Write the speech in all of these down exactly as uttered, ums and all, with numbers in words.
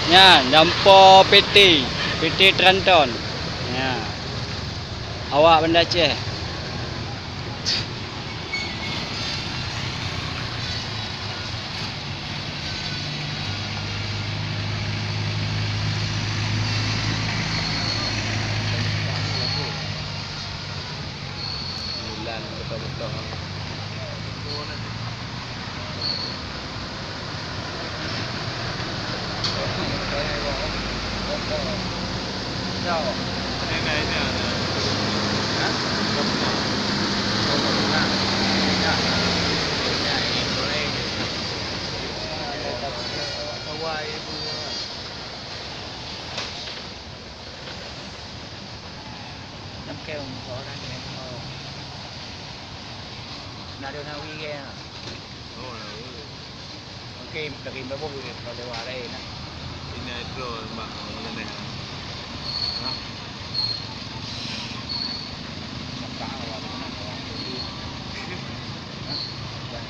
Nyan, jampo P T, P T Tranton. Nyan. Awak Banda Aceh. Bulan beutôi-beutôi. Lam keu orang yang mau naruh nawi ke, ha? Oh, nawi. Okey, dari babuh ni, kalau lewat lain, ha? Ini itu, Mak, mengenai, ha? Maka awak mengenai orang tu. Ha? Dan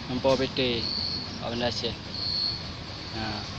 Nampak P T, Pak Banda Aceh. Ha.